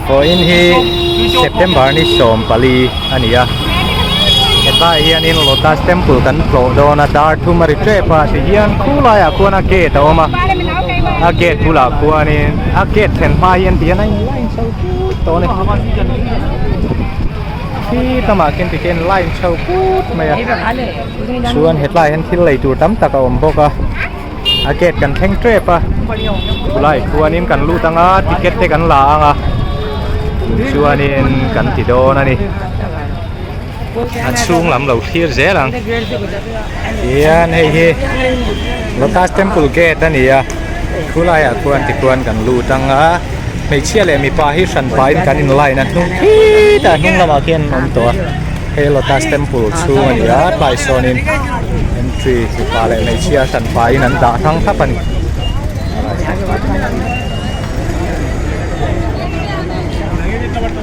Vawiin hi September ni 14 a ni a hetlaiah hianin Lotus Temple kan tlawh dawn a dar thum a ri tep a tihian khulaiah khuan a gate a awm a a gate bulah khuanin a gate thlen hma hian tihian a in line chho put tawh a ni khi lamah khian tikhian line chho put mai a chuan hetlaiah hian thil lei tur tam tak a awm bawk a. A gate kan thleng tep a chulai khuanin kan lut anga ticket te kan la anga chuanin kan ti dawn a ni a chhung lam lo thlir zel ang tihian hei hi lotus temple gate a ni a khulaiah khuan tikhuan kan lut anga hmeichhia leh mipa hi hran pahin kan in line a hnung khitah hnung lamah khian an awm tawh a hei lotus temple chhung a ni a tlai sawnin. Entry mipa leh hmeichhia hran pahin an dah thang thlap a ni.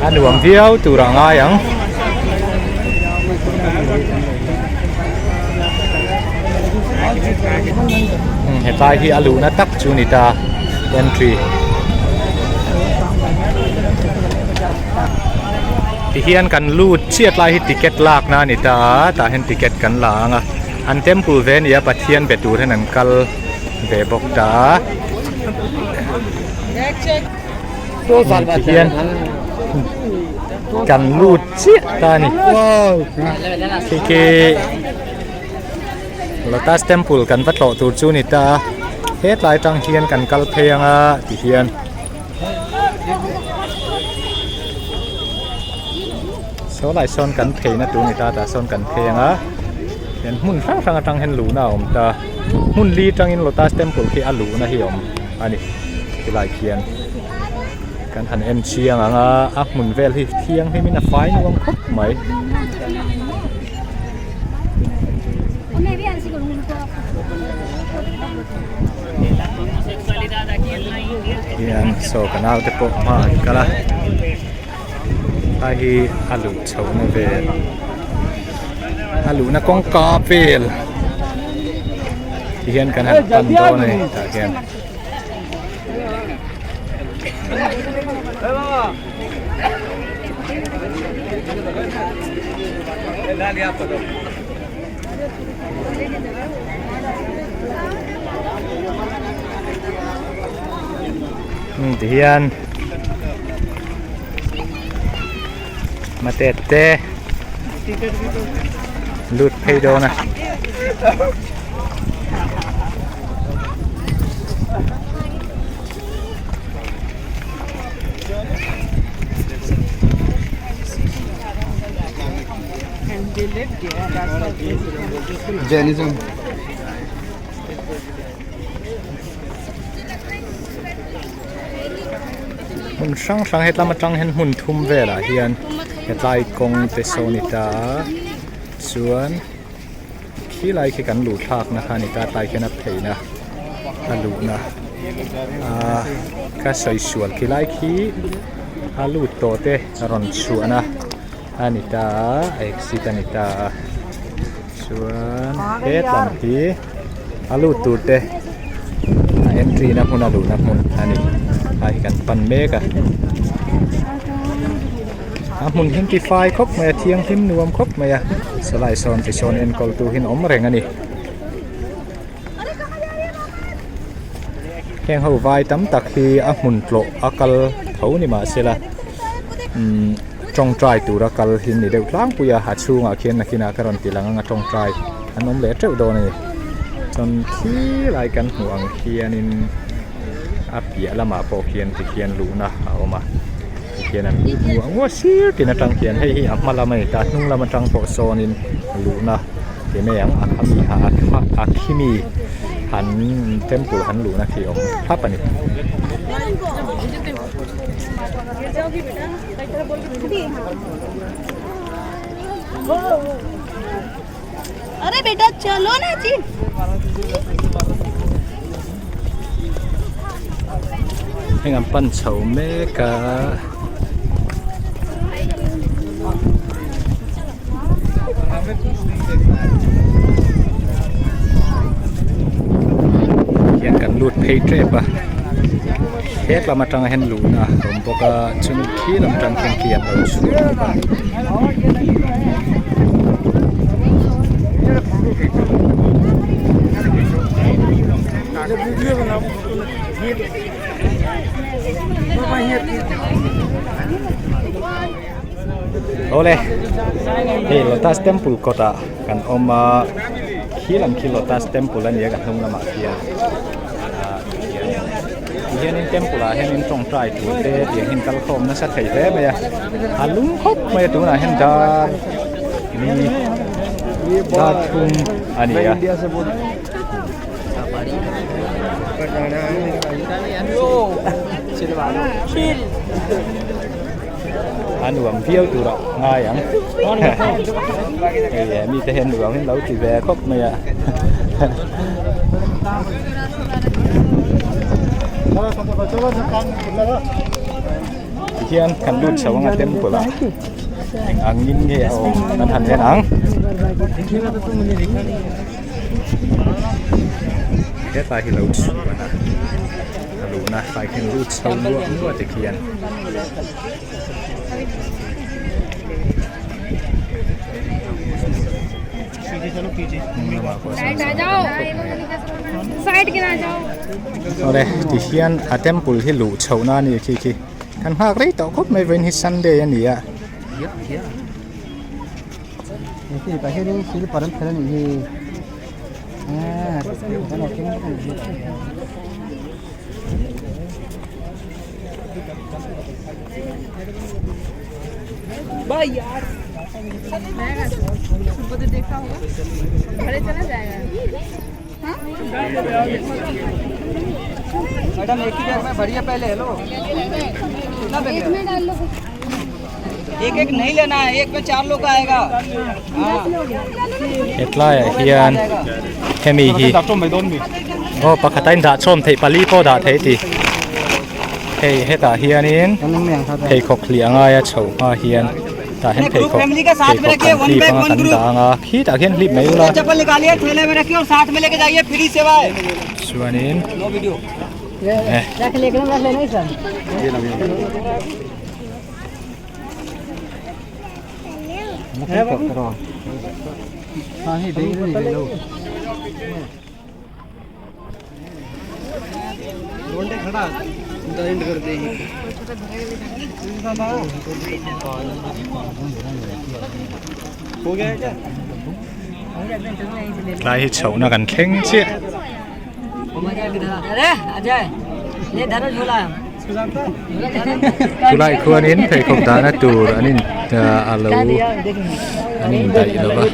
A nuam viau tur a ngai ang. Hetlai hi a luhna tak chu ni ta entry. Tihian kan lut chiat lai hi ticket lakna a ni ta a tah hian ticket kan la ang a an temple ve a ni a Pathian be tur hian an kal ve bawk ta a tihian kan lut chiah ta a ni khi khi lotus temple kan va tlawh tur chu a ni ta a hetlai atang hian kan kal phei ang a tihian. Saw lai sawn kan phei na tur ni ta tah sawn kan phei ang a hian hmun hrang hrang atang hian luhna a awm ta hmun li atangin lotus temple khi a luhna hi a awm a ni tilai khian kan han en chiang ang a a hmun vel hi thianghlim in a fai nuam khawp mai. Hian saw ka naute pawh hma an kal a a hi a luh chho na vel a luhna kawngka vel ti hian kan han pan dawn a ni tah hian. Ti hian mate te lut phei dawn a. Jainism. Hmun hrang hrang hetlama tang hian hmun thum velah hian hetlai kawng te saw a ni ta a chuan khilai khi kan luh thlakna kha a ni ta tlai khian a pheina a luhna ahh ka sawi sual khilai khi a lut tawh te rawn chhuahna. A ni ta a exit a ni ta a chuan hetlam hi a lut tur te a entry na hmun a luhna hmun a ni a hi kan pan mek a a hmun hi an ti fai khawp mai a thianghlim nuam khawp mai a sawlai sawn ti sawn enkawl tu hi an awm reng a ni heng ho vai tam tak hi a hmun tlawh a kal tho ni mahsela umm tawngtai tura kal hi ni deuh tlangpui a a chhungah khian nakinah ka rawn ti lang ang a tawngtai an awm leh teuh dawn a ni chuan khilai kan hmuh ang hianin a piah lamah pawh khian tikhian luhna a awm a tikhian an lut nguah nguah sir tin atang khian hei hi a hma lam a ni ta a hnung lam atang pawh sawnin luhna ti mai ang a khami a khimi han temple han luhna khi a awm thlap a ni. अरे बेटा चलो ना जी Heng an pan chho mek a. Hian kan lut phei tep a. He lam atanga hian luhna a awm bawk a chumi khi lam atang khian khi an lo chhuak bawk a. Awle hei lotus temple kawtah kan awm a khi lam khi lotus temple a ni a ka hnung lamah khian ah tihianin temple ah hianin tawngtai tur te tiang hian kal khawm nasa thei hle mai a a lung khawp mai a tunah hian dar ni dar thum a ni a. A nuam viau tur ah ngai ang hei mite hian nuam hi an lo ti ve khawp mai a. Tihian kan lut chho anga temple ah eng angin nge a awm kan han en ang. Hetlai hi lo chhuan a a luhna tlai khian lut chho nuah nuah te khian. Awle tihian a temple hi luh chhoh na a ni khi khi kan nghak rei tawh khawp mai vawiin hi sunday a ni a. Hetlaiah hian hemi hi aw pakhat a indah chhawm theih pali pawh dah theih a ti hei hetah hianin pheikhawk hliah a ngai a chho hma hian tah hian pheikhawk pheikhawk kan hlip anga kan dah anga khitah khian hlip mai ula chuanin eh. Tlai hi chhohna kan thleng chiah. Chulai khuanin pheikhawk dahna tur an in a lo an in daih lo va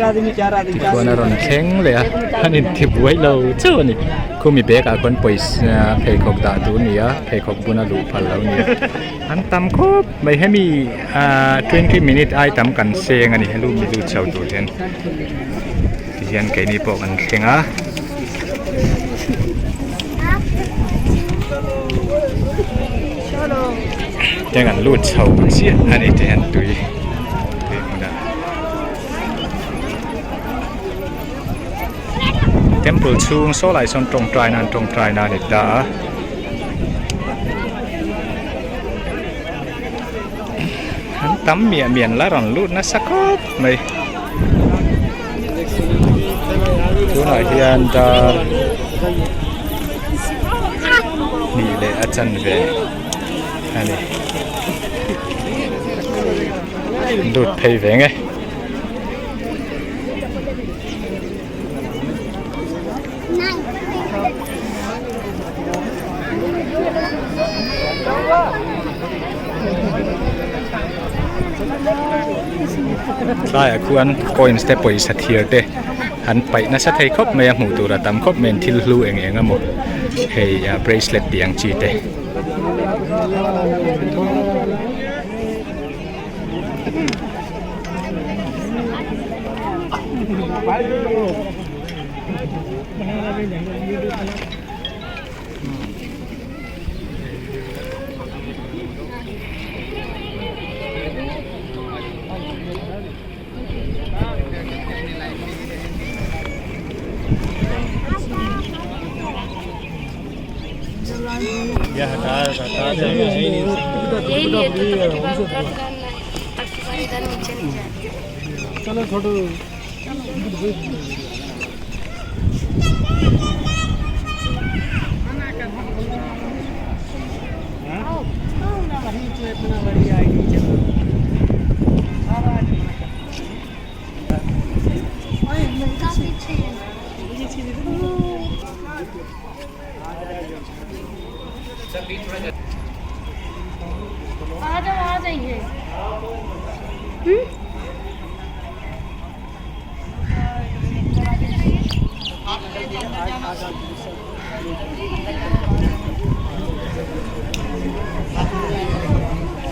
tikhuan a rawn thleng leh a an in ti buai lo chauh a ni khumi bag ah khuan pawisa pheikhawk dah tur a ni a pheikhawk buna luh phal lo a ni a an tam khawp mai hemi ah twenty minute ai tam kan seng a ni helu mi lut chho tur hian tihian keini pawh kan thleng a. Heng an lut chho chiah a ni tih hian tui tui hmunah temple chhung saw lai sawn tawngtai na an tawngtai na a ni ta a. An tam miah miah an la rawn lut nasa khawp mai. Tunah hian dar hnih leh a chanve a ni lut phei ve nge. Tlaiah khuan coins te pawisa thir te an paih nasa thei khawp mai a hmuh tur a tam khawp mai an thil hlu eng eng emaw hei bracelet tih ang chi te.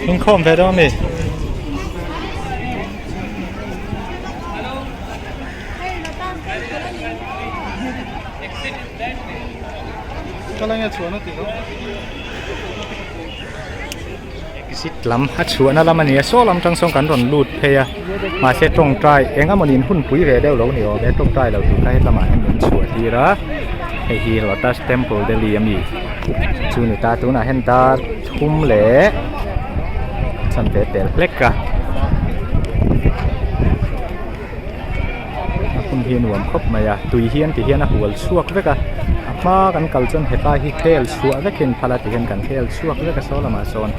Inkhawm ve dawn a mi? Exit lam a chhuahna lam a ni a saw lam tang sawn kan rawn lut phei a mahse tawngtai eng emawni in hun pui ve deuh lo ni awm e tawngtai lo tur kha hetlama hian min chhuah tir a hei hi lotus temple Delhi ami chu ni ta tunah hian dar thum leh chanve tel hlek a. A hun hi a nuam khawp mai a tui hian ti hian a hual chhuak vek a a hma kan kal chuan hetlai hi khel chhuah vekin phal a ti hian kan khel chhuak vek a saw lamah sawn.